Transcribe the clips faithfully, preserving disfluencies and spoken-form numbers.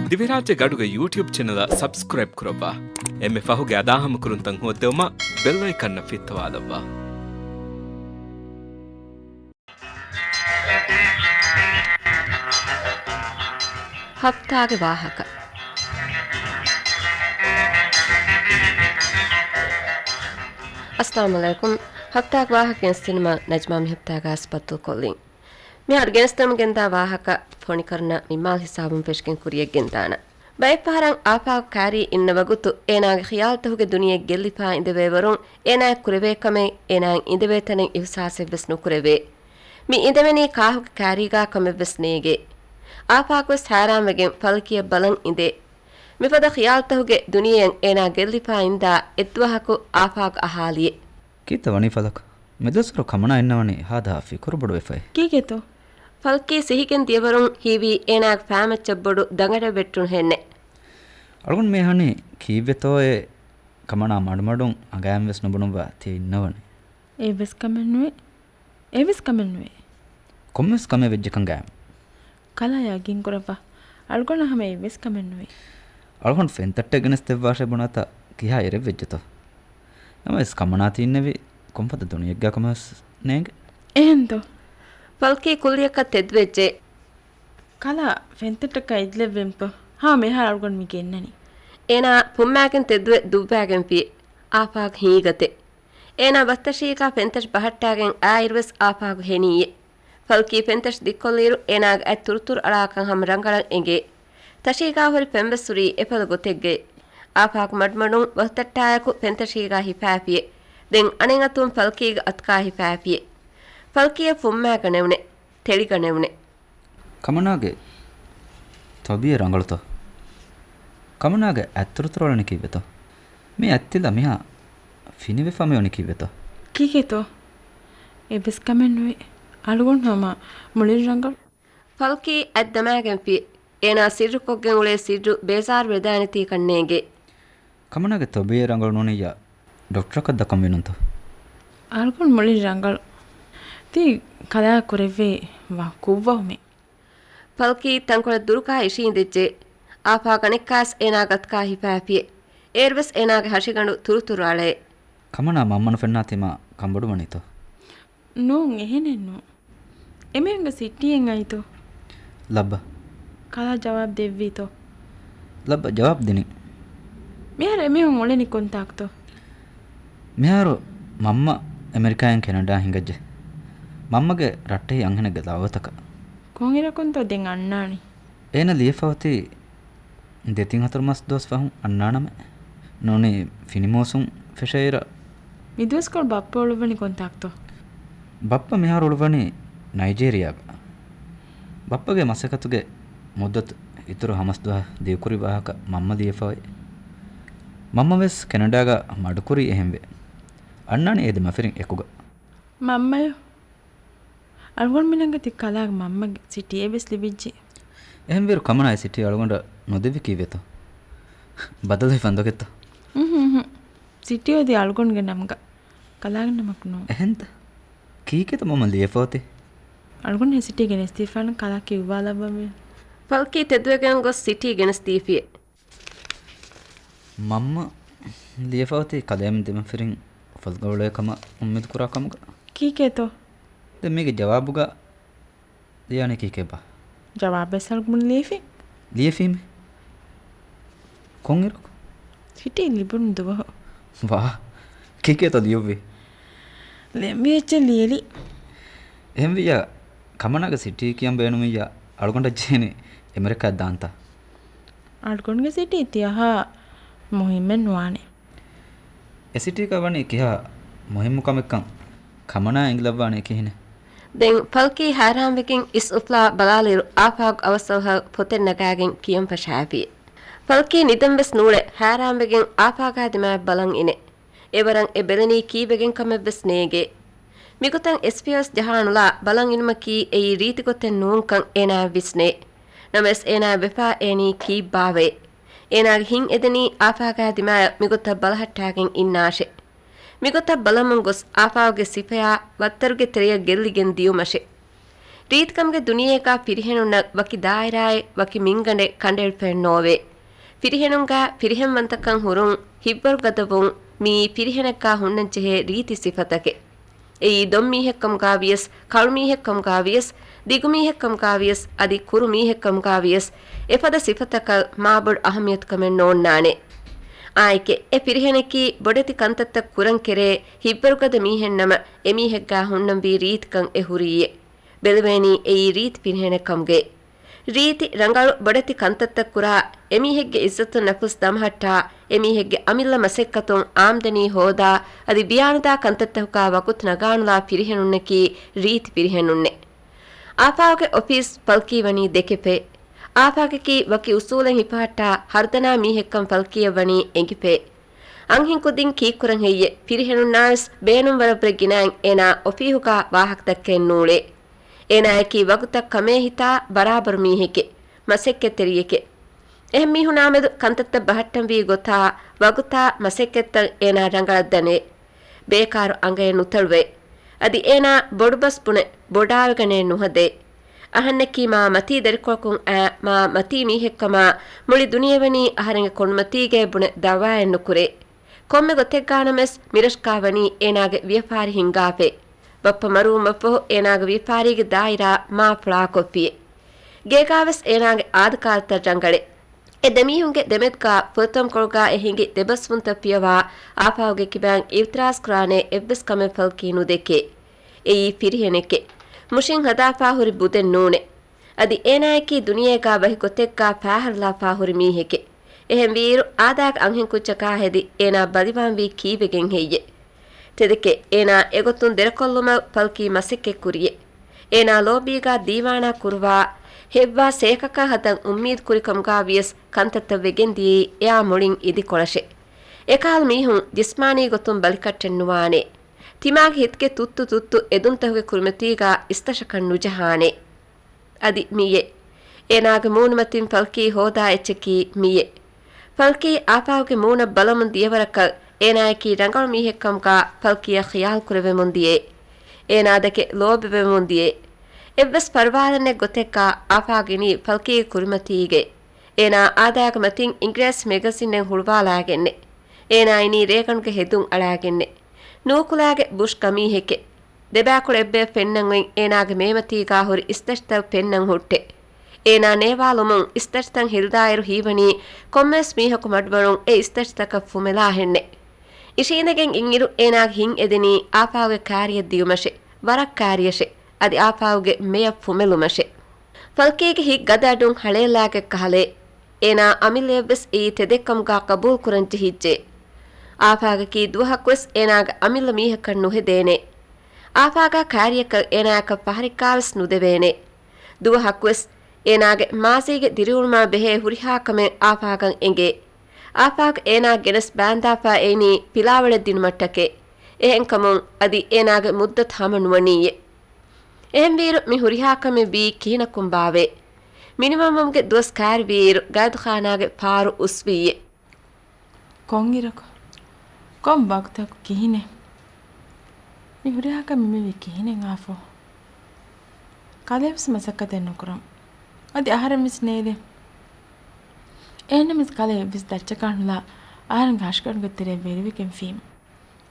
ދިވެހިރާއްޖޭގެ އަޑުގެ ޔޫޓިއުބް ޗެނަލަށް ސަބްސްކްރައިބް ކުރައްވާ. އެންމެ ފަހުގެ އަދާހަމަކުރުންތައް ހޯއްދެވުމަށް ބެލް އައިކަންއަށް ފިއްތަވާލައްވާ. ހަފްތާގެ ވާހަކަ. އައްސަލާމު ޢަލައިކުމް. ހަފްތާގެ ވާހަކަ ގެނެސްދިނުމަށް ނަޖްމާ މި ހަފްތާގަ ހަސްބަތުލް ކޮށްލިން. މިހާރު ގެނެސްދެމުން ގެންދާ ވާހަކަ ފޮނިކަރުނަ މި މާލް ހިސާބުން ފެށިގެން ކުރިޔަށް ގެންދާނަ. ބައެއްފަހަރަށް އާފާގު ކާރީ އިންނަ ވަގުތު އޭނާގެ ޚިޔާލުތަކުގެ ދުނިޔެ ގެއްލިފާ އިނދެވޭވަރުން އޭނާއަށް ކުރެވޭ ކަމެއް އޭނާއަށް އިނދެވޭ ތަނެއް އިހުސާސެއްވެސް ނުކުރެވޭ. މި އިނދެވެނީ ކާހުގެ ކާރީގާ ކަމެއްވެސް ނޭނގޭ. އާފާގުވެސް ހައިރާންވެގެން ފަލްކީއަށް ބަލަން އިނދޭ. މިފަދަ ޚިޔާލުތަކުގެ ދުނިޔެއަށް އޭނާ ގެއްލިފާ އިންދާ އެއްދުވަހަކު އާފާގު އަހާލިއެ. ކީއްތަ ވަނީ ފަލަކު؟ މިދުވަސްވަރު ކަމަނާ އިންނަވަނީ ހާދަހާ ފިކުރުބޮޑުވެފައި. ކީކޭތޯ؟ ފަލްކީ ސިހިގެން ދިޔަވަރުން ހީވީ އޭނާގެ ފައިމައްޗަށް ބޮޑު ދަނގަޑެއް ވެއްޓުނުހެންނެއް. އަޅުގަނޑު މި އަހަނީ ކީއްވެތޯއޭ ކަމަނާ މަޑުމަޑުން އަނގަޔަންވެސް ނުބުނުއްވާ ތިޔަ އިންނަވަނީ. އެއްވެސް ކަމެއް ނުވޭ. އެއްވެސް ކަމެއް ނުވޭ. ކޮންމެވެސް ކަމެއް ވެއްޖެކަން ގާތް. ކަލާ ޔަގީންކުރައްވާ. އަޅުގަނޑަށް ހަމަ އެއްވެސް ކަމެއް ނުވޭ. އަޅުގަނޑު ފެންތައްޓެއް ގެނެސް ދެއްވާށޭ ބުނާތާ ކިހާ އެރެއްވެއްޖެތޯ؟ ނަމަވެސް ކަމަނާ ތީ އިންނެވީ ކޮންފަދަ ދުނިޔެއްގާ ކަމަށްވެސް ނޭނގެ. އެހެންތޯ؟ ފަލްކީ ކުއްލިއަކަށް ތެދުވެއްޖެ. ކަލާ ފެންތައްޓަކަށް އެދިލެއްވެންޕޯ. ހާ މިހާރު އަޅުގަނޑު މި ގެންނަނީ. އޭނާ ފުއްމާގެން ތެދުވެ ދުއްވާގެންފި. އާފާގު ހީގަތެ. އޭނާ ބަސްތަށީގާ ފެންތަށި ބަހައްޓާގެން އާއިރުވެސް އާފާގު ހެނިއްޔެ. ފަލްކީ ފެންތަށި ދިއްކޮށްލިއިރު އޭނާގެ އަތް ތުރުތުރު އަޅާކަން ހަމަ ރަނގަޅަށް އެނގޭ. ތަށީގާ ހުރި ފެންވެސް ހުރީ އެފަދަ ގޮތެއްގައި. އާފާގު މަޑުމަޑުން ވަހުތައްޓާއެކު ފެންތަށީގާ ހިފާފިއެ. ދެން އަނެއް އަތުން ފަލްކީގެ އަތުގާ ހިފާފިއެ. ފަލްކީއަށް ފުއްމާގަނެވުނެ. ތެޅިގަނެވުނެ. ކަމަނާގެ ތަބީއަތް ރަނގަޅުތޯ؟ ކަމަނާގެ އަތް ތުރުތުރު އަޅަނީ ކީއްވެތޯ؟ މި އަތްތިލަ މިހާ ފިނިވެފަ މިވަނީ ކީއްވެތޯ؟ ކީކޭތޯ؟ އެއްވެސް ކަމެއް ނުވޭ. އަޅުގަނޑު ހަމަ މުޅިން ރަނގަޅު. ފަލްކީ އަތް ދަމާގެންފި. އޭނާ ސިއްރުކޮށްގެން އުޅޭ ސިއްރު ބޭޒާރު ވެދާނެތީ ކަންނޭނގެ. ކަމަނާގެ ތަބީއަތް ރަނގަޅު ނޫނިއްޔާ ޑޮކްޓަރަކަށް ދައްކަން ވީނުންތޯ؟ އަޅުގަނޑު މުޅިން ރަނގަޅު. ތީ ކަލާ ކުރެއްވީ ވަ ކުއްވަހުމެއް. ފަލްކީ ތަންކޮޅެއް ދުރުކާ އިށީނދެއްޖެ. އާފާގު އަނެއްކާސް އޭނާގެ އަތުގާ ހިފާފިއެ. އޭރުވެސް އޭނާގެ ހަށިގަނޑު ތުރުތުރު އަޅައެ. ކަމަނާ މަންމަ ނުފެންނާތީމާ ކަންބޮޑުވަނީތޯ؟ ނޫން، އެހެނެއްނޫން. އެމީހުންގެ ސިޓީއެއް އައިތޯ؟ ލައްބަ. ކަލާ ޖަވާބު ދެއްވީތޯ؟ ލައްބަ ޖަވާބު ދިނީ. މިހާރު އެމީހުން އުޅެނީ ކޮންތާކުތޯ؟ މިހާރު މަންމަ އެމެރިކާއިން ކެނަޑާ ހިނގައްޖެ. މަންމަގެ ރައްޓެހި އަންހެނެއްގެ ދައުވަތަކަށް. ކޮންއިރަކުންތޯ ދެން އަންނާނީ؟ އޭނަ ލިޔެފަ އޮތީ ދެތިން ހަތަރު މަސް ދުވަސް ފަހުން އަންނާނަމޭ. ނޫނީ ފިނި މޫސުން ފެށޭއިރަށް. މިދުވަސްކޮޅު ބައްޕަ އުޅުއްވަނީ ކޮންތާކުތޯ؟ ބައްޕަ މިހާރު އުޅުއްވަނީ ނައިޖޭރިއާގަ. ބައްޕަގެ މަސައްކަތުގެ މުއްދަތު އިތުރު ހަމަސް ދުވަހަށް ދިގުކުރި ވާހަކަ މަންމަ ލިޔެފައި. މަންމަވެސް ކެނަޑާގަ މަޑުކުރީ އެހެންވެ. އަންނާނީ އޭ ދެމަފިރިން އެކުގަ. މަންމަޔޯ؟ އަޅުގަނޑު މިނަންގަތި ކަލާގެ މަންމަގެ ސިޓީ އެއްވެސް ލިބިއްޖެ. އެހެންވީރު ކަމަނާ އެ ސިޓީ އަޅުގަނޑަށް ނުދެއްވި ކީއްވެތޯ؟ ބަދަލުވެފަން ދޮގެއްތޯ؟ އުނހު، އުނހު. ސިޓީ އޮތީ އަޅުގަނޑުގެ ނަމުގަ. ކަލާގެ ނަމަކު ނޫން. އެހެންތަ؟ ކީކޭތަ މަންމަ ލިޔެފަ އޮތީ؟ އަޅުގަނޑު އެ ސިޓީ ގެނެސްދީފާނަން ކަލާ ކިޔުއްވާލައްވަމޭ. ފަލްކީ ތެދުވެގެން ގޮސް ސިޓީ ގެނެސްދީފިއެ. މަންމަ ލިޔެފަ އޮތީ ކަލޭމެން ދެމަފިރިން އުފަލުގަ އުޅޭ ކަމަށް އުއްމީދު ކުރާ ކަމުގަ. ކީކޭތޯ؟ ދެން މީގެ ޖަވާބުގަ ލިޔާނީ ކީކޭބާ؟ ޖަވާބެއް ސަލްގުމުން ލިޔެފި. ލިޔެފީމެ؟ ކޮންއިރަކު؟ ސިޓީ ލިބުނު ދުވަހު. ވާ، ކީކޭތޯ ލިޔުއްވީ؟ ލެންވި އެއްޗެއް ލިޔެލި. އެހެންވިއްޔާ، ކަމަނާގެ ސިޓީ ކިޔަން ބޭނުމިއްޔާ، އަޅުގަނޑަށް ޖެހެނީ އެމެރިކާއަށް ދާންތާ؟ އަޅުގަނޑުގެ ސިޓީ ތިޔަހާ މުހިއްމެއް ނުވާނެ. އެ ސިޓީގަ ވަނީ ކިހާ މުހިއްމު ކަމެއްކަން ކަމަނާ އެނގިލައްވާނީ ކިހިނެއް؟ ދެން ފަލްކީ ހައިރާންވެގެން އިސް އުފުލާ ބަލާލިއިރު އާފާގު އަވަސްއަވަހަށް ޕޮތެއް ނަގާގެން ކިޔަން ފަށާފި. ފަލްކީ ނިދަން ވެސް ނޫޅެ ހައިރާންވެގެން އާފާގާ ދިމާއަށް ބަލަން އިނެ. އެވަރަށް އެ ބެލެނީ ކީއްވެގެން ކަމެއް ވެސް ނޭނގޭ. މިގޮތަށް އެސްޕީއޯސް ޖަހާނުލާ ބަލަން އިނުމަކީ އެއީ ރީތި ގޮތެއް ނޫންކަން އޭނާއަށް ވިސްނޭ. ނަމަވެސް އޭނާއަށް ވެފާ އޭނީ ކީއްބާވައޭ؟ އޭނާގެ ހިތް އެދެނީ އާފާގާ ދިމާއަށް މިގޮތަށް ބަލަހައްޓާގެން އިންނާށޭ. މިގޮތަށް ބަލަމުން ގޮސް އާފާގުގެ ސިފަޔާ ވައްތަރުގެ ތެރެޔަށް ގެއްލިގެން ދިޔުމަށެ. ރީތިކަމުގެ ދުނިޔޭގާ ފިރިހެނުންނަށް ވަކި ދާއިރާއެއް، ވަކި މިންގަނޑެއް ކަނޑައެޅިފައެއް ނޯވޭ. ފިރިހެނުންގާ ފިރިހެންވަންތަކަން ހުރުން، ހިތްވަރުގަދަވުން، މިއީ ފިރިހެނެއްގާ ހުންނަންޖެހޭ ރީތި ސިފަތަކެއް. އެއީ ދޮންމީހެއްކަމުގާވިޔަސް، ކަޅުމީހެއްކަމުގާވިޔަސް، ދިގުމީހެއްކަމުގާވިޔަސް، އަދި ކުރުމީހެއްކަމުގާވިޔަސް، އެފަދަ ސިފަތަކަށް މާބޮޑު އަހައްމިޔަތުކަމެއް ނޯންނާނެ. އާއެކޭ، އެ ފިރިހެނަކީ ބޮޑެތި ކަންތައްތައް ކުރަން ކެރޭ ހިތްވަރުގަދަ މީހެއްނަމަ، އެމީހެއްގާ ހުންނަންވީ ރީތިކަން އެ ހުރީއޭ. ބެލެވޭނީ އެއީ ރީތި ފިރިހެނެއް ކަމުގައި. ރީތި، ރަނގަޅު، ބޮޑެތި ކަންތައްތައް ކުރާ، އެމީހެއްގެ އިއްޒަތު ނަފުސް ދަމަހައްޓާ، އެމީހެއްގެ އަމިއްލަ މަސައްކަތުން އާމްދަނީ ހޯދާ، އަދި ވިޔާނުދާ ކަންތައްތަކުގާ ވަގުތު ނަގާނުލާ ފިރިހެނުންނަކީ ރީތި ފިރިހެނުންނޭ. އާފާގެ އޮފީސް ފަލްކީ ވަނީ ދެކެފޭ. އާފާގަކީ ވަކި އުސޫލެއް ހިފަހައްޓާ ހަރުދަނާ މީހެއްކަން ފަލްކީއަށް ވަނީ އެނގިފޭ. އަންހެންކުދިން ކީއްކުރަން ހެއްޔޭ؟ ފިރިހެނުންނާވެސް ބޭނުންވަރަށްވުރެ ގިނައިން އޭނާ އޮފީހުގާ ވާހަކަދައްކައެއް ނޫޅޭ. އޭނާއަކީ ވަގުތަށް ކަމޭ ހިތާ ބަރާބަރު މީހެކޭ، މަސައްކަތްތެރިއެކޭ. އެހެން މީހުނާމެދު ކަންތައްތައް ބަހައްޓަންވީ ގޮތާ، ވަގުތާ، މަސައްކަތްތައް އޭނާ ރަނގަޅަށް ދަނޭ. ބޭކާރު އަނގައެއް ނުތަޅުވޭ. އަދި އޭނާ ބޮޑުބަސް ބުނެ ބޮޑާވެގަނެ ނުހަދޭ. އަހަންނަކީ މާ މަތީ ދަރިކޮޅަކުން އައި މާ މަތީ މީހެއްކަމާ، މުޅި ދުނިޔެވަނީ އަހަރެންގެ ކޮނޑުމަތީގައޭ ބުނެ ދައުވާއެއް ނުކުރޭ. ކޮންމެ ގޮތެއްގާނަމަވެސް މިރަށުގާ ވަނީ އޭނާގެ ވިޔަފާރި ހިންގާފައި. ބައްޕަ މަރުވުމަށްފަހު އޭނާގެ ވިޔަފާރީގެ ދާއިރާ މާ ފުޅާކޮށްފިއޭ. ގޭގާވެސް އޭނާގެ އާދަކާދަތައް ރަނގަޅޭ. އެ ދެމީހުންގެ ދެމެދުގާ ފުރަތަމަ ކޮޅުގާ އެ ހިނގި ދެބަސްވުންތައް ފިޔަވާ އާފާގެ ކިބައިން އިއުތިރާޒް ކުރާނޭ އެއްވެސް ކަމެއް ފަލްކީ ނުދެކޭ. އެއީ ފިރިހެނެކޭ. މުށިން ހަދާފާ ހުރި ބުދެއް ނޫނޭ. އަދި އޭނާއަކީ ދުނިޔޭގާ ވަހި ގޮތެއްގާ ފާހަރުލާފާ ހުރި މީހެކޭ. އެހެންވީއިރު، އާދައިގެ އަންހެންކުއްޖަކާ ހެދި އޭނާ ބަލިވާންވީ ކީއްވެގެން ހެއްޔޭ؟ ތެދެކޭ، އޭނާ އެގޮތުން ދެރަކޮށްލުމަށް ފަލްކީ މަސައްކަތްކުރިއޭ. އޭނާ ލޯބީގާ ދީވާނާ ކުރުވާ، ހެއްވާ ސޭކަކާ ހަދަން އުއްމީދު ކުރިކަމުގާ ވިޔަސް ކަންތައްތައް ވެގެންދިޔައީ އެއާ މުޅިން އިދިކޮޅަށޭ. އެކަހަލަ މީހުން ޖިސްމާނީ ގޮތުން ބަލިކައްޓެއް ނުވާނޭ. ތިމާގެ ހިތުގެ ތުއްތު ތުއްތު އެދުންތަކުގެ ކުރިމަތީގާ އިސްތަށަކަށް ނުޖަހާނޭ. އަދި މިއޭ. އޭނާގެ މޫނުމަތިން ފަލްކީ ހޯދާ އެއްޗަކީ މިއޭ. ފަލްކީ އާފާގެ މޫނަށް ބަލަމުން ދިޔަވަރަކަށް އޭނާއަކީ ރަނގަޅު މީހެއްކަމުގާ ފަލްކީއަށް ޚިޔާލު ކުރެވެމުން ދިޔައޭ. އޭނާ ދެކެ ލޯބިވެމުން ދިޔައޭ. އެއްވެސް ފަރުވާލަންނެއް ގޮތެއްގާ އާފާގެނީ ފަލްކީގެ ކުރިމަތީގައޭ. އޭނާ އާދައިގެ މަތިން އިނގިރޭސި މެގަޒިންއެއް ހުޅުވާލާގެންނޭ. އޭނާ އިނީ ރޭގަނޑުގެ ހެދުން އަޅާގެންނޭ. ނޫކުލާގެ ބުޝް ގަމީހެކޭ. ދެބައިކުޅަ އެއްބަޔަށް ފެންނަން އޮތް އޭނާގެ މޭމަތީގާ ހުރި އިސްތަށިތައް ފެންނަން ހުއްޓޭ. އޭނާ ނޭވާލުމުން އިސްތަށިތައް ހިލުދާއިރު ހީވަނީ ކޮންމެވެސް މީހަކު މަޑުމަޑުން އެ އިސްތަށިތަކަށް ފުމެލާހެންނޭ. އިށީނދެގެން އިންއިރު އޭނާގެ ހިތް އެދެނީ އާފާގެ ކާރިއަށް ދިޔުމަށޭ، ވަރަށް ކާރިއަށޭ، އަދި އާފާގެ މެޔަށް ފުމެލުމަށޭ. ފަލްކީގެ ހިތް ގަދަ އަޑުން ހަޅޭލާގެ ކަހަލައޭ. އޭނާ އަމިއްލަޔަށްވެސް އެއީ ތެދެއްކަމުގާ ޤަބޫލުކުރަން ޖެހިއްޖެ. އާފާގަކީ ދުވަހަކުވެސް އޭނާގެ އަމިއްލަ މީހަކަށް ނުހެދޭނެ. އާފާގާ ކާރިއަކަށް އޭނާއަކަށް ފަހަރެއްގާވެސް ނުދެވޭނެ. ދުވަހަކުވެސް އޭނާގެ މާޒީގެ ދިރިއުޅުމާ ބެހޭ ހުރިހާ ކަމެއް އާފާގަށް އެނގޭ. އާފާގަ އޭނާ ގެނެސް ބާންދާފާ އެއިނީ ޕިލާވަޅެއް ދިނުމަށްޓަކޭ. އެހެންކަމުން އަދި އޭނާގެ މުއްދަތު ހަމަ ނުވަނީއޭ. އެހެންވީއިރު މި ހުރިހާ ކަމެއް ވީ ކިހިނަކުން ބާވޭ؟ މިނިވަންވުމުގެ ދުވަސް ކައިރިވީއިރު ގައިދުޚާނާގެ ފާރު އުސްވީއޭ. ކޮންއިރަކު؟ ކޮން ވަގުތަކު ކިހިނެއް؟ މި ހުރިހާ ކަމެއް މިވީ ކިހިނެއް އާފޯ؟ ކަލޭވެސް މަސައްކަތެއް ނުކުރަން. އަދި އަހަރެންވެސް ނޭދެ. އެހެންނަމަވެސް ކަލޭ އެއްވެސް ދައްޗަކާ ނުލާ އަހަރެންގެ ހަށިގަނޑުގެ ތެރެއަށް ވެރިވެގެންފީމު.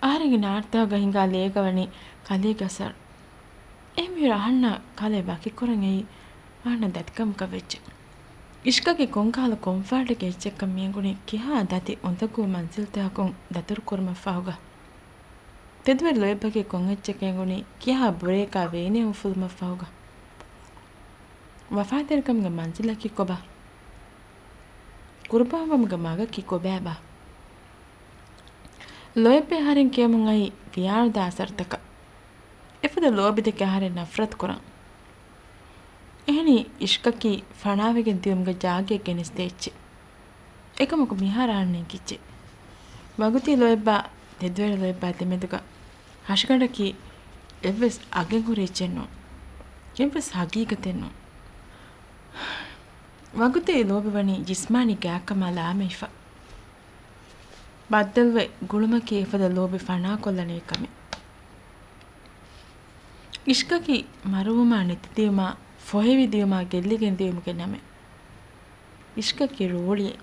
އަހަރެންގެ ނާރުތަކުގަ ހިނގާ ލޭގަ ވަނީ ކަލޭގެ އަސަރު. އެހެންވީއިރު އަހަންނަށް ކަލޭ ވަކިކުރަން އެއީ އަހަންނަށް ދަތިކަމަކަށް ވެއްޖެ. އިޝްކަކީ ކޮންކަހަލަ ކޮންފާޑެއްގެ އެއްޗެއްކަން މިއެނގުނީ ކިހާ ދަތި އުނދަގޫ މަންޒިލްތަކަކުން ދަތުރުކުރުމަށްފަހުގަ. ތެދުވެރި ލޯތްބަކީ ކޮން އެއްޗެއްކަން އެނގުނީ ކިހާ ބުރަޔަކާ ވޭނެއް އުފުލުމަށްފަހުގަ. ވަފާތެރިކަމުގެ މަންޒިލަކީ ކޮބާ؟ ޤުރުބާންވުމުގެ މަގަކީ ކޮބާބާ؟ ލޯތްބެއް އަހަރެން ކިޔަމުން އައީ ވިޔާނުދާ އަސަރުތަކަށް. އެފަދަ ލޯބިދެކެ އަހަރެން ނަފްރަތު ކުރަން. އެހެނީ އިޝްކަކީ ފަނާވެގެން ދިޔުމުގެ ޖާގައެއް ގެނެސްދޭ އެއްޗެއް. އެކަމަކު މިހާރު އަހަންނަށް އެނގިއްޖެ. ވަގުތީ ލޯތްބާ ތެދުވެރި ލޯތްބާ ދެމެދުގަ ހަށިގަނޑަކީ އެއްވެސް އަގެއް ހުރި އެއްޗެއް ނޫން. އެއްވެސް ހަގީގަތެއް ނޫން. ވަގުތީ ލޯބިވަނީ ޖިސްމާނީ ގާތްކަމާ ލާމެހިފަ. ބައްދަލުވެ، ގުޅުމަކީ އެފަދަ ލޯބި ފަނާކޮށްލަނީ ކަމެއް. އިޝްކަކީ މަރުވުމާ ނެތިދިޔުމާ ފޮހެވިދިޔުމާ ގެއްލިގެންދިޔުމުގެ ނަމެއް. އިޝްކަކީ ރޯޅިއެއް.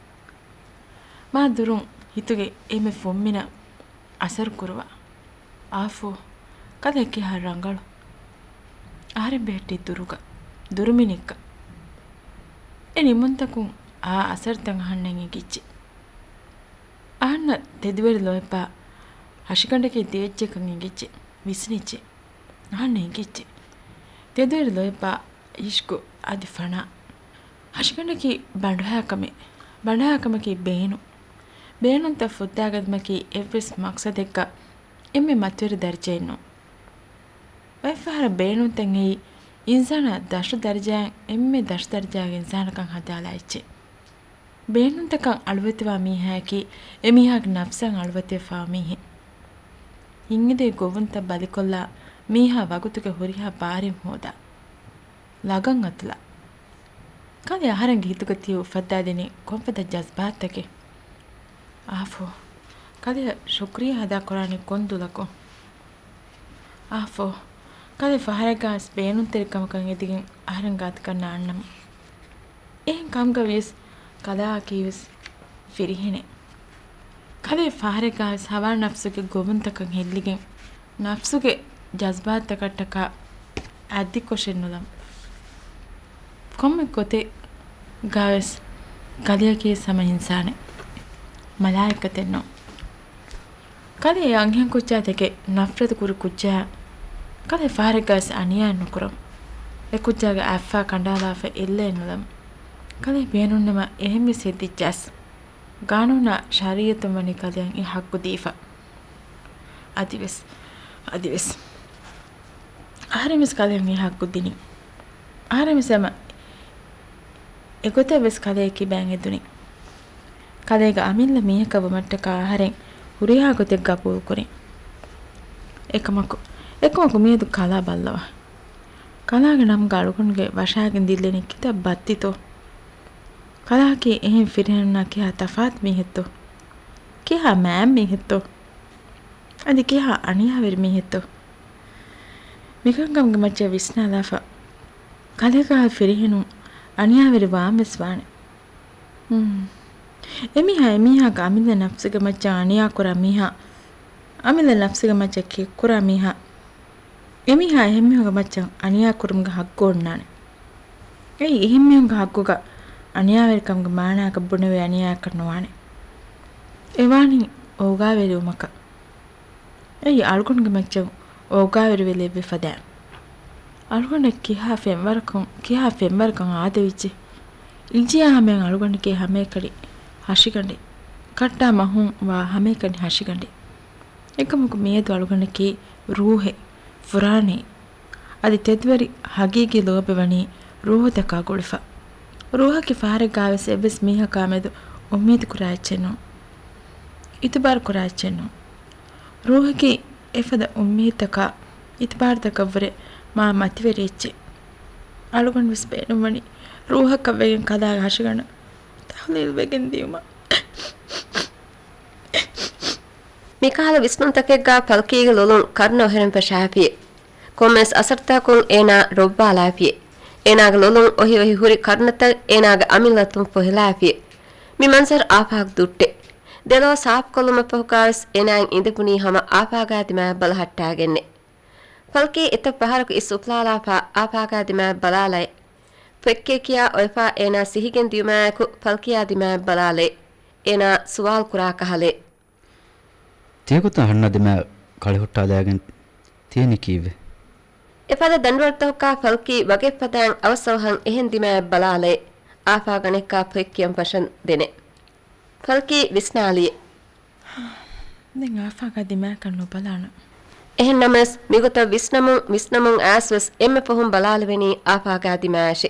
މާ ދުރުން ހިތުގެ އެންމެ ފުންމިނަށް އަސަރު ކުރުވާ. އާފޯ، ކަލޭ ކިހާ ރަނގަޅު. އަހަރެން ބެހެއްޓީ ދުރުގަ، ދުރުމިނެއްގަ. އެ ނިމުންތަކުން އާ އަސަރުތައް އަހަންނަށް އެނގިއްޖެ. އަހަންނަށް ތެދުވެރި ލޯތްބާ ހަށިގަނޑަކީ ދިވެއްޖެކަން އެނގިއްޖެ، ވިސްނިއްޖެ. އަހަންނަށް އެނގިއްޖެ. ތެދުވެރި ލޯތްބާ އިޝްގު އަދި ފަނާ. ހަށިގަނޑަކީ ބަނޑުހައިކަމެއް. ބަނޑުހައިކަމަކީ ބޭނުން. ބޭނުންތައް ފުއްދާގަތުމަކީ އެއްވެސް މަޤްޞަދެއްގަ އެންމެ މަތިވެރި ދަރަޖައެއް ނޫން. އޮތްފަހަރަށް ބޭނުންތައް އެއީ އިންސާނާ ދަށު ދަރަޖައިން އެންމެ ދަށު ދަރަޖައިގެ އިންސާނަކަށް ހަދާލާ އެއްޗެއް. ބޭނުންތަކަށް އަޅުވެތިވާ މީހާއަކީ އެމީހާގެ ނަފްސަށް އަޅުވެތިވެފާވާ މީހެއް. ހިތްއެދޭ ގޮވުންތައް ބަލިކޮށްލާ މީހާ ވަގުތުގެ ހުރިހާ ބާރެއް ހޯދާ. ލަގަން އަތުލާ. ކަލޭ އަހަރެންގެ ހިތުގަ ތިޔަ އުފައްދާދިނީ ކޮންފަދަ ޖަޒްބާތަކެއް؟ އާފޯ، ކަލެއަށް ޝުކުރިއްޔާ އަދާކުރާނީ ކޮން ދުލަކުން؟ އާފޯ، ކަލޭ ފަހަރެއްގަވެސް ބޭނުންތެރިކަމަކަށް އެދިގެން އަހަރެން ގާތަކަށް ނާންނަމު. އެހެން ކަމުގަ ވިޔަސް ކަލާއަކީވެސް ފިރިހެނެއް. ކަލޭ ފަހަރެއްގަވެސް ހަވާ ނަފްސުގެ ގޮވުންތަކަށް ހެއްލިގެން ނަފްސުގެ ޖަޒްބާތަކަށްޓަކާ އަދިކޮށެއް ނުލަން. ކޮންމެ ގޮތެއްގަވެސް ކަލެއަކީވެސް ހަމަ އިންސާނެއް. މަލާއިކަތެއް ނޫން. ކަލޭ އެ އަންހެން ކުއްޖާ ދެކެ ނަފްރަތު ކުރި ކުއްޖާ ކަލޭ ފަހަރެއްގަވެސް އަނިޔާ ނުކުރަމު. އެ ކުއްޖާގެ އަތްފާ ކަނޑާލާފަ އެއްލައެއް ނުލަމު. ކަލޭ ބޭނުންނަމަ އެހެންވެސް ހެއްދިއްޖާސް. ގާނޫނާ ޝަރީއަތުން ވަނީ ކަލެއަށް އެ ހައްގު ދީފަ. އަދިވެސް، އަދިވެސް. އަހަރެންވެސް ކަލެއަށް އެ ހައްގު ދިނީ. އަހަރެންވެސް ހަމަ އެގޮތަށްވެސް ކަލެއަކީ ބައިން އެދުނީ. ކަލޭގެ އަމިއްލަ މީހަކަށް ވުމަށްޓަކާ އަހަރެން ހުރިހާ ގޮތެއް ގަބޫލުކުރިން. އެކަމަކު، އެކަމަކު މިއަދު ކަލާ ބައްލަވާ. ކަލާގެ ނަމުގަ އަޅުގަނޑުގެ ވަށާގެން ދިއްލެނީ ކިތައް ބައްތިތޯ؟ ކަލާއަކީ އެހެން ފިރިހެނުންނާ ކިހާ ތަފާތު މީހެއްތޯ؟ ކިހާ މާތް މީހެއްތޯ؟ އަދި ކިހާ އަނިޔާވެރި މީހެއްތޯ؟ މިކަންކަމުގެ މައްޗަށް ވިސްނާލާފަ، ކަލޭގެ ފިރިހެނުން އަނިޔާވެރި ވާންވެސް ވާނެ. ހުން. އެމީހާ، އެމީހާގެ އަމިއްލަ ނަފްސުގެ މައްޗަށް އަނިޔާ ކުރާ މީހާ، އަމިއްލަ ނަފްސުގެ މައްޗަށް ކެތްކުރާ މީހާ، އެމީހާ އެހެންމީހުންގެ މައްޗަށް އަނިޔާ ކުރުމުގެ ހައްގު އޮންނާނެ. އެއީ އެހެންމީހުންގެ ހައްގުގަ އަނިޔާވެރިކަމުގެ މާނާއަކަށް ބުނެވޭ އަނިޔާއަކަށް ނުވާނެ. އެވާނީ އޯގާވެރިވުމަކަށް. އެއީ އަޅުގަނޑުގެ މައްޗަށް އޯގާވެރިވެލެއްވި ފަދައިން. އަޅުގަނޑަށް ކިހާ ފެންވަރަކުން، ކިހާ ފެންވަރަކަށް އާދެވިއްޖެ. އިންޖިޔާ ހަމަޔަށް އަޅުގަނޑަކީ ހަމައެކަނި ހަށިގަނޑެއް. ކައްޓާ މަހުން ވާ ހަމައެކަނި ހަށިގަނޑެއް. އެކަމަކު މިއަދު އަޅުގަނޑަކީ ރޫހެއް، ފުރާނައެއް. އަދި ތެދުވެރި ހަގީގީ ލޯބި ވަނީ ރޫހުތަކާ ގުޅިފަ. ރޫހަކީ ފަހަރެއްގާވެސް އެއްވެސް މީހަކާމެދު އުއްމީދު ކުރާ އެއްޗެއް ނޫން. އިތުބާރު ކުރާ އެއްޗެއް ނޫން. ރޫހަކީ އެފަދަ އުއްމީދުތަކާ، އިތުބާރުތަކަށްވުރެ މާ މަތިވެރި އެއްޗެއް. އަޅުގަނޑުވެސް ބޭނުންވަނީ ރޫހަކަށްވެގެން ކަލާގެ ހަށިގަނޑަށް ތަހުލީލްވެގެން ދިޔުމަށް. މިކަހަލަ ވިސްނުންތަކެއްގާ ފަލްކީގެ ލޮލުން ކަރުނަ އޮހެރެން ފެށާފިއެ. ކޮންމެވެސް އަސަރުތަކުން އޭނާ ރޮއްވާލާފިއެ. އޭނާގެ ލޮލުން އޮހި އޮހި ހުރި ކަރުނަތައް އޭނާގެ އަމިއްލައަތުން ފޮހެލާފިއެ. މި މަންޒަރު އާފާގު ދުއްޓެ. ދެލޯ ސާފުކޮށްލުމަށްފަހުގާވެސް އޭނާއަށް އިނދެބުނީ ހަމަ އާފާގާ ދިމާއަށް ބަލަހައްޓާގެންނެ. ފަލްކީ އެތައް ފަހަރަކު އިސް އުފުލާލާފާ އާފާގާ ދިމާއަށް ބަލާލައި، ފޮތްކޭ ކިޔާ އޮތްފާ އޭނާ ސިހިގެން ދިޔުމާއެކު ފަލްކީއާ ދިމާއަށް ބަލާލައި، އޭނާ ސުވާލު ކުރާ ކަހަލައި. ތިޔަގޮތަށް ހަންނަ ދިމާއަށް ކަޅިހުއްޓާލައިގެން ތިޔަނީ ކީއްވެ؟ އެފަދަ ދަނޑުވަޅުތަކަކާ ފަލްކީ ވަގެއްފަދައިން އަވަސްއަވަހަށް އެހެން ދިމާއަށް ބަލާލައި، އާފާގަނެއްކާ ފޮތް ކިޔަން ފަށަން ދެނެ. ފަލްކީ ވިސްނާލިއެ. ދެން އާފާގާ ދިމާއަކަށް ނުބަލާނަން. އެހެންނަމަވެސް، މިގޮތަށް ވިސްނަމުން، ވިސްނަމުން އައިސްވެސް އެންމެ ފަހުން ބަލާލެވެނީ އާފާގާ ދިމާއަށެ.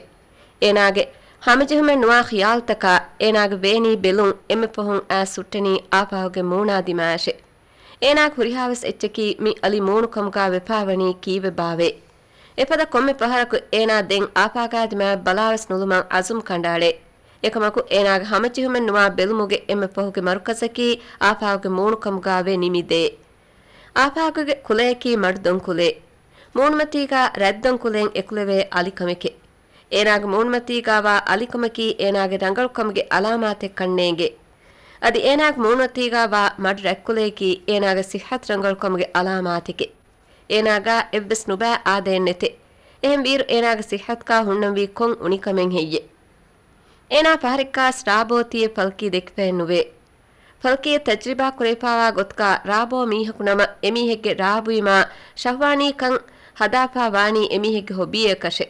އޭނާގެ ހަމަޖެހުމެއް ނުވާ ޚިޔާލުތަކާ އޭނާގެ ވޭނީ ބެލުން އެންމެ ފަހުން އައިސް ހުއްޓެނީ އާފާގުގެ މޫނާ ދިމާއަށެ. އޭނާގެ ހުރިހާވެސް އެއްޗަކީ މި އަލި މޫނުކަމުގާ ވެފާވަނީ ކީއްވެބާވޭ؟ އެފަދަ ކޮންމެ ފަހަރަކު އޭނާ ދެން އާފާގާ ދިމާއަށް ބަލާވެސް ނުލުމަށް އަޒުމް ކަނޑައަޅޭ. އެކަމަކު އޭނާގެ ހަމަޖެހުމެއް ނުވާ ބެލުމުގެ އެންމެ ފަހުގެ މަރުކަޒަކީ އާފާގުގެ މޫނުކަމުގާވޭ ނިމިދޭ. އާފާގުގެ ކުލަޔަކީ މަޑުދޮން ކުލައެއް. މޫނުމަތީގާ ރަތްދޮންކުލައިން އެކުލެވޭ އަލިކަމެކޭ. އޭނާގެ މޫނުމަތީގާވާ އަލިކަމަކީ އޭނާގެ ރަނގަޅުކަމުގެ އަލާމާތެއްކަން ނޭނގޭ. އަދި އޭނާގެ މޫނުމަތީގާވާ މަޑު ރަތްކުލައަކީ އޭނާގެ ސިއްހަތު ރަނގަޅުކަމުގެ އަލާމާތެކޭ. އޭނާގާ އެއްވެސް ނުބައި އާދައެއް ނެތޭ. އެހެން ވީއިރު އޭނާގެ ސިއްހަތުގާ ހުންނަންވީ ކޮން އުނިކަމެއް ހެއްޔޭ؟ އޭނާ ފަހަރެއްގާ ރާބޯ ތިޔަ ފަލްކީ ދެކިފައެއް ނުވޭ. ފަލްކީ ތަޖްރިބާ ކުރެވިފާވާ ގޮތުގާ ރާބޯ މީހަކު ނަމަ އެމީހެއްގެ ރާބުއިމާ ޝަހްވާނީކަން ހަދާފާ ވާނީ އެމީހެއްގެ ހޮބީއަކަށެ.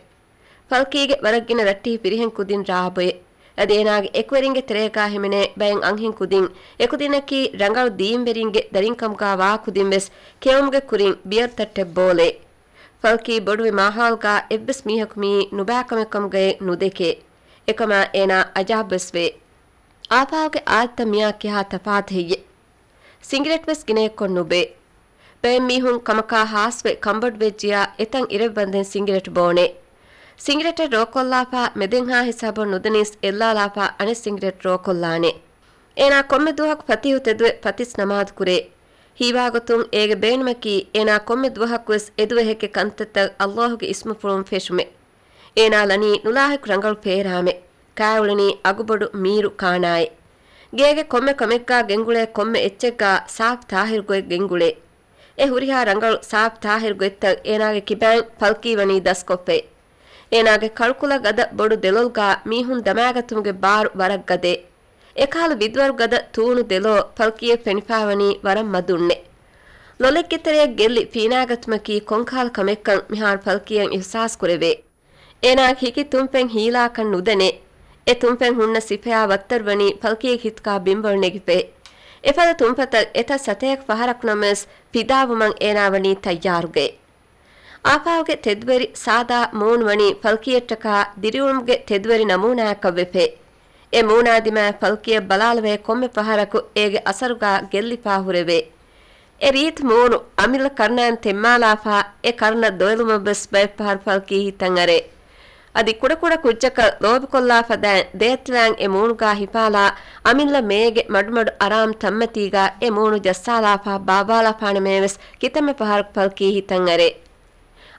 ފަލްކީގެ ވަރަށް ގިނަ ރައްޓެހި ފިރިހެން ކުދިން ރާބޮއެ. އަދި އޭނާގެ އެކުވެރިންގެ ތެރޭގާ ހިމެނޭ ބައެއް އަންހެން ކުދިން އެކުދިންނަކީ ރަނގަޅު ދީންވެރިންގެ ދަރިންކަމުގާ ވާ ކުދިން ވެސް ކެއުމުގެ ކުރިން ބިޔަރު ތައްޓެއް ބޯލޭ. ފަލްކީ ބޮޑުވި މާހައުލްގާ އެއްވެސް މީހަކު މިއީ ނުބައިކަމެއްކަމުގައި ނުދެކޭ. އެކަމާ އޭނާ އަޖައިބުވެސްވޭ. އާފާގުގެ އާދަތަށް މިއާ ކިހާ ތަފާތު ހެއްޔެ؟ ސިނގިރޭޓް ވެސް ގިނައެއްކޮށް ނުބޭ. ބައެއް މީހުން ކަމަކާ ހާސްވެ ކަނބޮޑުވެއްޖިޔާ އެތަން އިރެއްވަންދެން ސިނގިރޭޓް ބޯނޭ. ސިނގިރޭޓެއް ރޯކޮށްލާފާ މެދެންހާ ހިސާބަށް ނުދަނީސް އެއްލާލާފާ އަނެއް ސިނގިރޭޓް ރޯކޮށްލާނެ. އޭނާ ކޮންމެ ދުވަހަކު ފަތިހު ތެދުވެ ފަތިސް ނަމާދު ކުރޭ. ހީވާގޮތުން އޭގެ ބޭނުމަކީ އޭނާ ކޮންމެ ދުވަހަކުވެސް އެދުވަހެއްގެ ކަންތައްތައް އައްލާހުގެ އިސްމުފުޅުން ފެށުމެ. އޭނާ ލަނީ ނުލާހިކު ރަނގަޅު ފޭރާމެ. ކާއުޅެނީ އަގުބޮޑު މީރު ކާނާއެ. ގޭގެ ކޮންމެ ކަމެއްގާ ގެންގުޅޭ ކޮންމެ އެއްޗެއްގާ ސާފު ތާހިރު ގޮތް ގެންގުޅޭ. އެ ހުރިހާ ރަނގަޅު ސާފު ތާހިރު ގޮތްތައް އޭނާގެ ކިބައިން ފަލްކީ ވަނީ ދަސްކޮށްފައި. އޭނާގެ ކަޅުކުލަ ގަދަ ބޮޑު ދެލޮލުގާ މީހުން ދަމާގަތުމުގެ ބާރު ވަރަށް ގަދައެ. އެކަހަލަ ވިދުވަރު ގަދަ ތޫނު ދެލޯ ފަލްކީއަށް ފެނިފާވަނީ ވަރަށް މަދުންނެ. ލޮލެއްގެ ތެރެއަށް ގެއްލި ފީނާގަތުމަކީ ކޮންކަހަލަ ކަމެއްކަން މިހާރު ފަލްކީއަށް އިހުސާސް ކުރެވޭ. އޭނާގެ ހިކި ތުންފެން ހީލާކަށް ނުދެނެ. އެ ތުންފެން ހުންނަ ސިފަޔާ ވައްތަރުވަނީ ފަލްކީގެ ހިތުގާ ބިންވަޅު ނެގިފައި. އެފަދަ ތުންފަތަށް އެތައް ސަތޭކަ ފަހަރަކު ނަމަވެސް ފިދާވުމަށް އޭނާ ވަނީ ތައްޔާރުގައި. އާފާގުގެ ތެދުވެރި ސާދާ މޫނު ވަނީ ފަލްކީއަށްޓަކާ ދިރިއުޅުމުގެ ތެދުވެރި ނަމޫނާއަކަށް ވެފައި. އެ މޫނާ ދިމާއަށް ފަލްކީއަށް ބަލާލަވައި ކޮންމެ ފަހަރަކު އޭގެ އަސަރުގާ ގެއްލިފާ ހުރެވޭ. އެ ރީތި މޫނު އަމިއްލަ ކަރުނައިން ތެންމާލާފާ، އެ ކަރުނަ ދޮވެލުމަށްވެސް ބައެއް ފަހަރު ފަލްކީ ހިތަށް އަރޭ. އަދި ކުޑަކުޑަ ކުއްޖަކަށް ލޯބިކޮށްލާ ފަދައިން ދޭތިލާން އެ މޫނުގާ ހިފާލާ، އަމިއްލަ މޭގެ މަޑުމަޑު އަރާމު ތަންމަތީގާ އެ މޫނު ޖައްސާލާފާ ބާއްވާލާފާނަމޭވެސް ކިތަންމެ ފަހަރަކު ފަލްކީ ހިތަށް އަރޭ.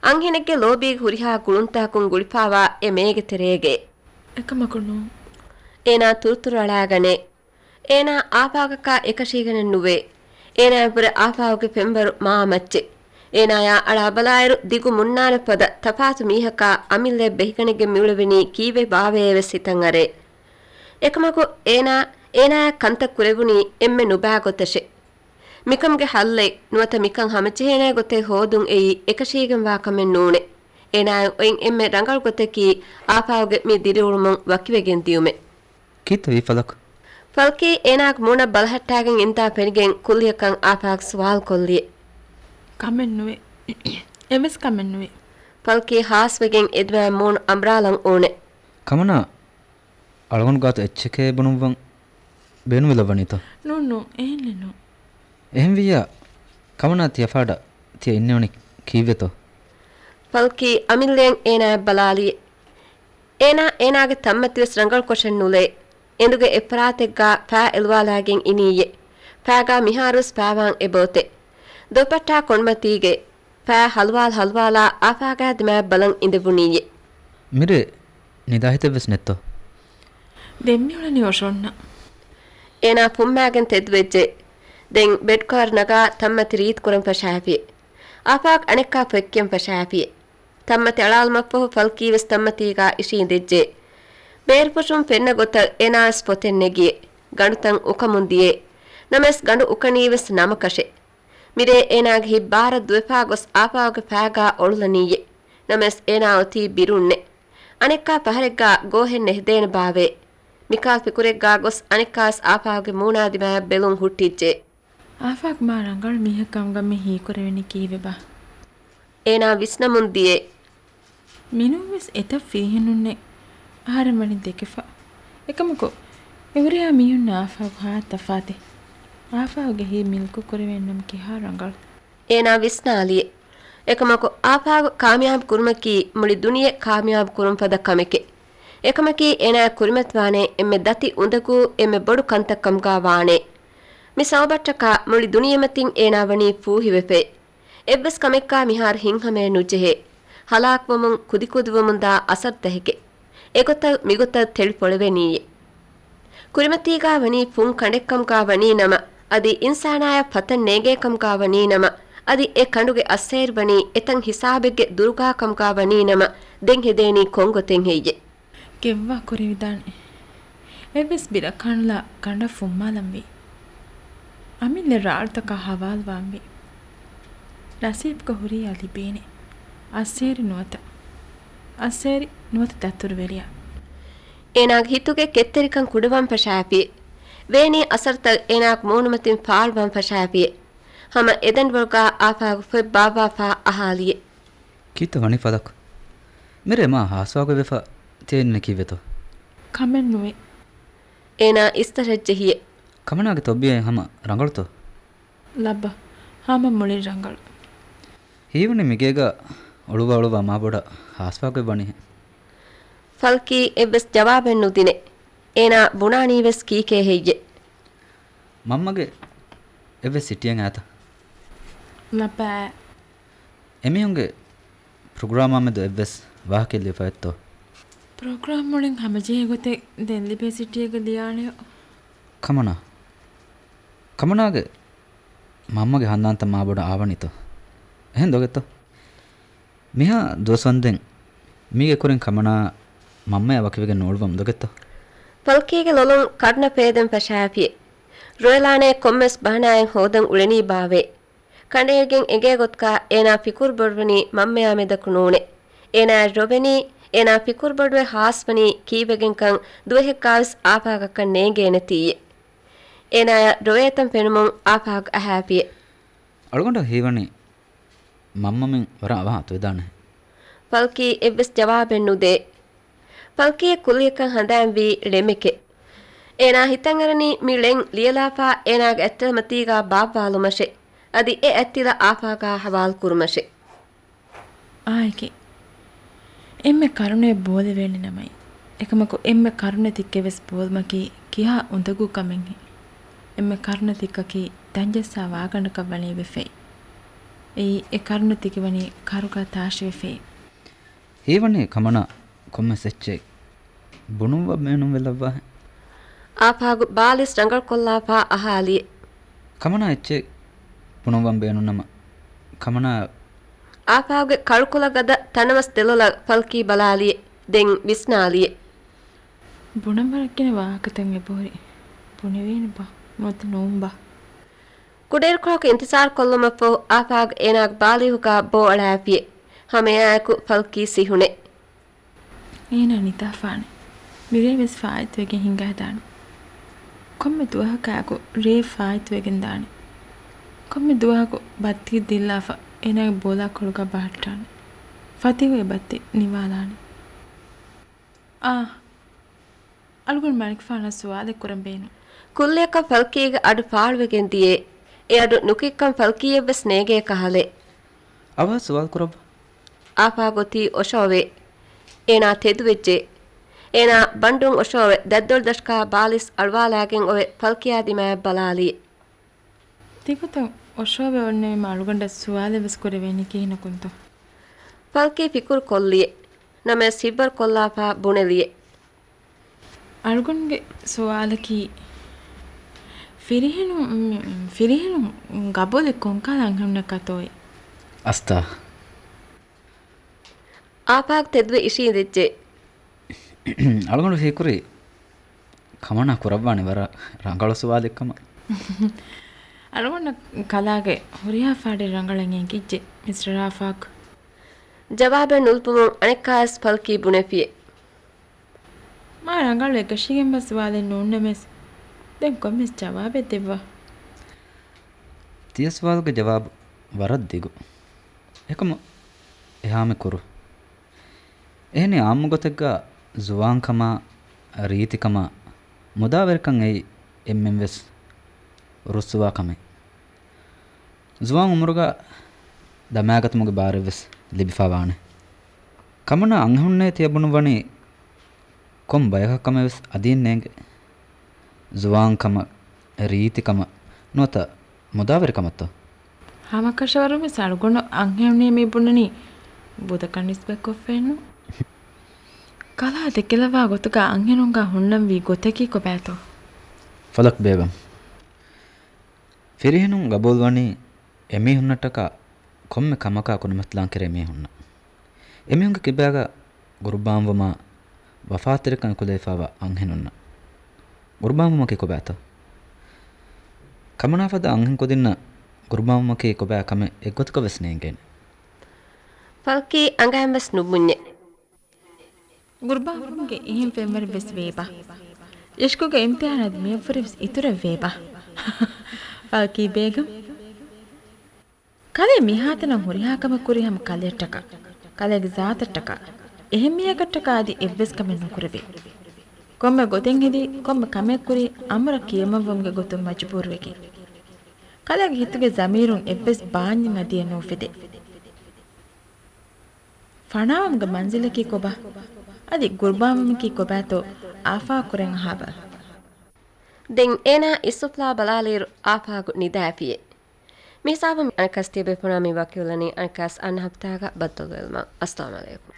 އަންހެނެއްގެ ލޯބީގެ ހުރިހާ ގުޅުންތަކުން ގުޅިފާވާ އެ މޭގެ ތެރޭގައި. އެކަމަކު ނޫން. އޭނާ ތުރުތުރު އަޅާގަނޭ. އޭނާ އާފާގަކާ އެކަށީގަނެއް ނުވޭ. އޭނާއަށްވުރެ އާފާގުގެ ފެންވަރު މާ މައްޗެއް. އޭނާޔާ އަޅާ ބަލާއިރު ދިގު މުންނާނެ ފަދަ ތަފާތު މީހަކާ އަމިއްލައަށް ބެހިގަނެގެން މިއުޅެވެނީ ކީއްވެ ބާވައޭވެސް ހިތަށް އަރޭ. އެކަމަކު އޭނާ، އޭނާޔަށް ކަންތައް ކުރެވުނީ އެންމެ ނުބާ ގޮތަށެ. މިކަމުގެ ހައްލެއް ނުވަތަ މިކަން ހަމަޖެހޭނޭ ގޮތެއް ހޯދުން އެއީ އެކަށީގެންވާ ކަމެއް ނޫނެ. އޭނާއަށް އޮތް އެންމެ ރަނގަޅު ގޮތަކީ އާފާގުގެ މި ދިރިއުޅުމުން ވަކިވެގެން ދިޔުމެ. ކީއްތަ ވީ ފަލަކު؟ ފަލްކީ އޭނާގެ މޫނަށް ބަލަހައްޓާގެން އިންދާ ފެނިގެން ކުއްލިއަކަށް އާފާގު ސުވާލު ކޮށްލިއެ. ކަމެއް ނުވޭ. އެއްވެސް ކަމެއް ނުވޭ. ފަލްކީ ހާސްވެގެން އެދިމާ މޫނު އަނބުރާލަން އޫނެ. ކަމަނާ، އަޅުގަނޑު ގާތު އެއްޗެކޭ ބުނުއްވަން ބޭނުންވެލައްވަނީތަ؟ ނޫން ނޫން، އެހެންނެއް ނޫން. އެހެންވިއްޔާ، ކަމަނާ ތިޔަ ފާޑަށް ތިޔަ އިންނެވުނީ ކީއްވެތޯ؟ ފަލްކީ އަމިއްލައަށް އޭނާއަށް ބަލާލިއެ. އޭނާ، އޭނާގެ ތަންމަތިވެސް ރަނގަޅުކޮށެއް ނުލައެ. އެނދުގެ އެއްފަރާތެއްގާ ފައި އެލުވާލާގެން އިނީއެ. ފައިގާ މިހާރުވެސް ފައިވާން އެބައޮތެ. ދޮށްބައްޓާ ކޮނޑުމަތީގެ ފައި ހަލުވާލް ހަލުވާލާ އާފާގާ ދިމާއަށް ބަލަން އިނދެވުނީއެ. މިރޭ ނިދާ ހިތެއްވެސް ނެތްތޯ؟ ދެން މިއުޅެނީ އޮށޯންނަ. އޭނާ ފުއްމާގެން ތެދުވެއްޖެ. ދެން ބެޑް ކަވަރު ނަގާ ތަންމަތި ރީތި ކުރަން ފަށާފިއެ. އާފާގު އަނެއްކާ ފޮތްކިޔަން ފަށާފިއެ. ތަންމަތި އަޅާލުމަށްފަހު ފަލްކީވެސް ތަންމަތީގާ އިށީނދެއްޖެ. ބޭރުފުށުން ފެންނަ ގޮތަށް އޭނާވެސް ފޮތެއް ނެގިއެ. ގަނޑުތައް އުކަމުން ދިޔެ. ނަމަވެސް ގަނޑު އުކަނީވެސް ނަމަކަށެ. މިރޭ އޭނާގެ ހިތް ބާރަށް ދުވެފާ ގޮސް އާފާގުގެ ފައިގާ އޮޅުލަނީއެ. ނަމަވެސް އޭނާ އޮތީ ބިރުންނެ. އަނެއްކާ ފަހަރެއްގާ ގޯހެއް ނެހިދޭނެ ބާވޭ. މިކާ ފިކުރެއްގާ ގޮސް އަނެއްކާވެސް އާފާގުގެ މޫނާ ދިމާއަށް ބެލުން ހުއްޓިއްޖެ. އާފާގު މާ ރަނގަޅު މީހެއް ކަމުގަ މި ހީކުރެވެނީ ކީއްވެބާ؟ އޭނާ ވިސްނަމުން ދިޔަ. މިނޫންވެސް އެތައް ފިރިހެނުންނެއް އަހަރެން ވަނީ ދެކެފަ. އެކަމަކު، އެ ހުރިހާ މީހުންނާ އާފާގު ހާ ތަފާތެއް. އާފާގުގެ ހިތް މިލްކު ކުރެވެންނަމަ ކިހާ ރަނގަޅު. އޭނާ ވިސްނާލިއެ. އެކަމަކު، އާފާގު ކާމިޔާބު ކުރުމަކީ މުޅި ދުނިޔެ ކާމިޔާބު ކުރުން ފަދަ ކަމެކެ. އެކަމަކީ، އޭނާ ކުރިމަތިވާނޭ އެންމެ ދަތި އުނދަގޫ އެންމެ ބޮޑު ކަންތައް ކަމުގާ ވާނޭ. މި ސަބަބަށްޓަކާ މުޅި ދުނިޔެމަތިން އޭނާ ވަނީ ފޫހިވެފައި. އެއްވެސް ކަމެއްގާ މިހާރު ހިތްހަމައެއް ނުޖެހޭ. ހަލާކުވަމުން ކުދިކުދިވަމުންދާ އަސަރުތަކެކޭ. އެގޮތަށް މިގޮތަށް ތެޅި ފޮޅެވެނީއޭ. ކުރިމަތީގާ ވަނީ ފުން ކަނޑެއްކަމުގާ ވަނީ ނަމަ، އަދި އިންސާނާޔަށް ފަތަން ނޭނގޭ ކަމުގާ ވަނީ ނަމަ، އަދި އެ ކަނޑުގެ އައްސައިރު ވަނީ އެތަން ހިސާބެއްގެ ދުރުގާ ކަމުގާ ވަނީ ނަމަ، ދެން ހެދޭނީ ކޮން ގޮތެއް ހެއްޔެ؟ ގެއްވާ ކުރެވިދާނެ. އެއްވެސް ބިރަކާނުލާ ކަނޑަށް ފުއްމާލަންވީ. އަމިއްލަ ރާޅުތަކާ ހަވާލުވާންވީ. ނަސީބުގަ ހުރިޔާ ލިބޭނެ. އައްސޭރި ނުވަތަ. އައްސޭރި ނުވަތަ ދަތުރުވެރިޔާ. އޭނާގެ ހިތުގެ ކެތްތެރިކަން ކުޑަވާން ފަށާފި. ވޭނީ އަސަރުތައް އޭނާގެ މޫނުމަތިން ފާޅުވާން ފަށާފި. ހަމަ އެދަނޑިވަޅުގާ އާފާގު ފޮތް ބާއްވާފާ އަހާލިއެ. ކީއްތަ ވަނީ ފަލަކު؟ މިރޭ މާ ހާސްވާގޮތްވެފަ ތިޔަ އިންނަނީ ކީއްވެތޯ؟ ކަމެއް ނުވޭ. އޭނާ އިސްތަށަށް ޖެހިއެ. ކަމަނާގެ ތޮއްބީއެއް ހަމަ ރަނގަޅުތޯ؟ ލައްބަ، ހަމަ މުޅިން ރަނގަޅު. ހީވަނީ މިގޭގަ އޮޅުވާ އޮޅުވާ މާ ބޮޑަށް ހާސްވާގޮތް ވަނީހެން. ފަލްކީ އެއްވެސް ޖަވާބެއް ނުދިނެ. އޭނާ ބުނާނީވެސް ކީކޭ ހެއްޔެ؟ މަންމަގެ އެއްވެސް ސިޓީއެއް އާތަ؟ ލައްބަ. އެމީހުންގެ ޕްރޮގްރާމާމެދު އެއްވެސް ވާހަކައެއް ލިޔެފައެއްތޯ؟ ޕްރޮގްރާމް މުޅިން ހަމަޖެހޭ ގޮތެއް ދެން ލިބޭ ސިޓީއެއްގަ ލިޔާނެޔޯ. ކަމަނާ. ކަމަނާގެ މަންމަގެ ހަނދާންތައް މާބޮޑަށް އާވަނީތޯ؟ އެހެން ދޮގެއްތޯ؟ މިހާ ދުވަސްވަންދެން މީގެ ކުރިން ކަމަނާ މަންމަޔާ ވަކިވެގެން ނޫޅުވަމުން ދޮގެއްތޯ؟ ފަލްކީގެ ލޮލުން ކަރުނަ ފޭދެން ފަށާފި. ރޮއެލާނޭ ކޮންމެސް ބަހަނާއެއް ހޯދަން އުޅެނީ ބާވޭ. ކަނޑައެޅިގެން އެނގޭ ގޮތުގާ އޭނާ ފިކުރު ބޮޑުވަނީ މަންމަޔާ މެދަކު ނޫނޭ. އޭނާއަށް ރޮވެނީ، އޭނާ ފިކުރު ބޮޑުވެ ހާސްވަނީ ކީއްވެގެންކަން ދުވަހެއްގާވެސް އާފާގަކަށް ނޭނގޭނެތީއޭ. އޭނާޔަށް ރޮވޭތަން ފެނުމުން އާފާގު އަހާފިއޭ. އަޅުގަނޑަށް ހީވަނީ މަންމަމެން ވަރަށް އަވަހަށް އަތުވެދާނެހެން. ފަލްކީ އެއްވެސް ޖަވާބެއް ނުދޭ. ފަލްކީއަށް ކުއްލިއަކަށް ހަނދާންވީ ޅެމެކޭ. އޭނާ ހިތަށް އަރަނީ މި ޅެން ލިޔެލާފާ އޭނާގެ އަތްތަނަށް މަތީގާ ބާއްވާލުމަށޭ. އަދި އެ އަތްތިލަ އާފާގާ ހަވާލު ކުރުމަށޭ. އާއެކޭ. އެންމެ ކަރުނައެއް ބޯލެވޭނެ ނަމައި. އެކަމަކު އެންމެ ކަރުނަތިއްކެއް ވެސް ބޯލުމަކީ ކިހާ އުނދަގޫ ކަމެއްހެން. އެންމެ ކަރުނަތިއްކަކީ ދަންޖައްސާ ވާގަނޑަކަށް ވަނީ ވެފައި. އެއީ އެ ކަރުނަތިކެއް ވަނީ ކަރުގާ ތާށިވެފައި. ހީވަނީ ކަމަނާ ކޮންމެސް އެއްޗެއް ބުނުއްވަން ބޭނުންވެލައްވާހެން. އާފާގު ބާލިސް ރަނގަޅުކޮށްލާފާ އަހާލިއެ. ކަމަނާ އެއްޗެއް ބުނުއްވަން ބޭނުންނަމަ ކަމަނާ. އާފާގުގެ ކަޅުކޮޅަށް ގަދަ ތަނަވަސް ދެލޮލަށް ފަލްކީ ބަލާލިއެ. ދެން ވިސްނާލިއެ. ބުނަން ވަރަށް ގިނަ ވާހަކަތައް އެބަހުރި. ބުނެވޭނެބާ؟ ނުވަތަ ނޫންބާ؟ ކުޑައިރުކޮޅަކު އިންތިޒާރު ކޮށްލުމަށްފަހު އާފާގު އޭނާގެ ބާލީހުގާ ބޯ އަޅާފިއެ. ހަމައެއާއެކު ފަލްކީ ސިހުނެ. އޭނާ ނިދާފާނެ. މިރޭ ވެސް ފާއިތުވެގެން ހިނގާދާނެ. ކޮންމެ ދުވަހަކާއެކު ރޭ ފާއިތުވެގެން ދާނެ. ކޮންމެ ދުވަހަކު ބައްތި ދިއްލާފަ އޭނާގެ ބޯލާ ކޮޅުގަ ބަހައްޓާނެ. ފަތިހު އެ ބައްތި ނިވާލާނެ. އާ. އަޅުގަނޑު މަނިކުފާނަށް ސުވާލެއް ކުރަން ބޭނުން. ކުއްލިއަކަށް ފަލްކީގެ އަޑު ފާޅުވެގެން ދިޔައޭ. އެ އަޑު ނުކިއްކަން ފަލްކީއެއްވެސް ނޭނގޭ ކަހަލައެއް. އަވަހަށް ސުވާލު ކުރައްވާ. އާފާގު އޮތީ އޮށޯވޭ. އޭނާ ތެދުވެއްޖެ. އޭނާ ބަނޑުން އޮށޯވެ ދަތްދޮޅުދަށުގާ ބާލިސް އަޅުވާލާގެން އޮވެ ފަލްކީއާ ދިމާއަށް ބަލާލިއެ. ތިގޮތަށް އޮށޯވެ އޮންނެވީމަ އަޅުގަނޑަށް ސުވާލެއް ވެސް ކުރެވޭނީ ކިހިނަކުންތޯ؟ ފަލްކީ ފިކުރު ކޮށްލިއެ. ނަމަވެސް ހިތްވަރު ކޮށްލާފާ ބުނެލިއެ. އަޅުގަނޑުގެ ސުވާލަކީ، ފިރިހެނުން، ފިރިހެނުން ގަބޫލެއް ކޮންކަހަލަ އަންހެނުންނަކާތޯއޭ؟ އަސްތާ. އާފާގު ތެދުވެ އިށީނދެއްޖެ. އަޅުގަނޑު ހީކުރީ ކަމަނާ ކުރައްވާނެ ވަރަށް ރަނގަޅު ސުވާލެއް ކަމަށް. އަޅުގަނޑަށް ކަލާގެ ހުރިހާ ފާޑެއް ރަނގަޅަށް އެނގިއްޖެ، މިސްޓަރ އާފާގު. ޖަވާބެއް ނުލިބުމުން އަނެއްކާވެސް ފަލްކީ ބުނެފިއެ. މާ ރަނގަޅު އެކަށީގެންވާ ސުވާލެއް ނޫންނަމަވެސް، ދެން ކޮންމެސް ޖަވާބެއް ދެއްވާ. ތިޔަ ސުވާލުގެ ޖަވާބު ވަރަށް ދިގު. އެކަމު އެހާމެ ކުރު. އެހެނީ އާއްމު ގޮތެއްގަ ޒުވާންކަމާ، ރީތިކަމާ، މުދާވެރިކަން އެއީ އެންމެންވެސް ރުއްސުވާ ކަމެއް. ޒުވާން އުމުރުގަ ދަމާގަތުމުގެ ބާރެއްވެސް ލިބިފާވާނެ. ކަމަނާ އަންހެނުންނޭ ތިޔަ ބުނުއްވަނީ ކޮން ބަޔަކަށް ކަމެއްވެސް އަދިއެއް ނޭނގެ. ޒުވާންކަމަށް، ރީތިކަމަށް، ނުވަތަ މުދާވެރިކަމަށްތޯ؟ ހަމަކަށަވަރުންވެސް އަޅުގަނޑު އަންހެނުނޭ މި ބުނަނީ ބުދަކަށް ނިސްބަތްކޮށްފައެއްނު. ކަލާ ދެކެލަވާ ގޮތުގަ އަންހެނުންގަ ހުންނަންވީ ގޮތަކީ ކޮބާތޯ؟ ފަލަކް ބޭގަން. ފިރިހެނުން ގަބޫލުވަނީ އެމީހުންނަށްޓަކާ ކޮންމެ ކަމަކާ ކުރިމަތިލާން ކެރޭ މީހުންނަށް. އެމީހުންގެ ކިބާގަ ގުރުބާންވުމާ ވަފާތެރިކަން އެކުލެވިފައިވާ އަންހެނުންނަށް. ގުރުބާންވުމަކީ ކޮބާތޯ؟ ކަމަނާފަދަ އަންހެންކުދިންނަށް ގުރުބާންވުމަކީ ކޮބާ ކަމެއް އެއްގޮތަކަށް ވެސް ނޭނގޭނެ. ފަލްކީ އަނގައިން ވެސް ނުބުންޏޭ. ގުރުބާންވުމުގެ އެހެން ފެންވަރެއް ވެސް ވޭބާ. އިޝްކުގެ އިމްތިހާން އަދި މިއަށްވުރެ ވެސް އިތުރެއް ވޭބާ. ފަލްކީ ބޭގަން. ކަލޭ މިހާތަނަށް ހުރިހާ ކަމެއް ކުރީ ހަމަ ކަލެއަށްޓަކާ، ކަލޭގެ ޒާތަށްޓަކާ. އެހެން މީހަކަށްޓަކާ އަދި އެއްވެސް ކަމެއް ނުކުރެވޭ. ކޮންމެ ގޮތެއް ހެދި، ކޮންމެ ކަމެއް ކުރީ އަމުރަށް ކިޔަމަންވުމުގެ ގޮތުން މަޖުބޫރުވެގެން. ކަލޭގެ ހިތުގެ ޒަމީރުން އެއްވެސް ބާންޏެއް އަދިއެއް ނުއުފެދޭ. ފަނާވުމުގެ މަންޒިލަކީ ކޮބާ؟ އަދި ގުރުބާންވުމަކީ ކޮބާތޯ އާފާކުރެން އަހާބަލަ. ދެން އޭނާ އިސްއުފުލާ ބަލާލިއިރު އާފާގު ނިދާފިއޭ. މިހިސާބުން އަނެއްކާސް ތިޔަބޭފުޅުންނާ މި ވަކިވެލަނީ އަނެއްކާސް އަންނަ ހަފްތާގަ ބައްދަލުވެލުމަށް. އައްސަލާމު ޢަލައިކުމް.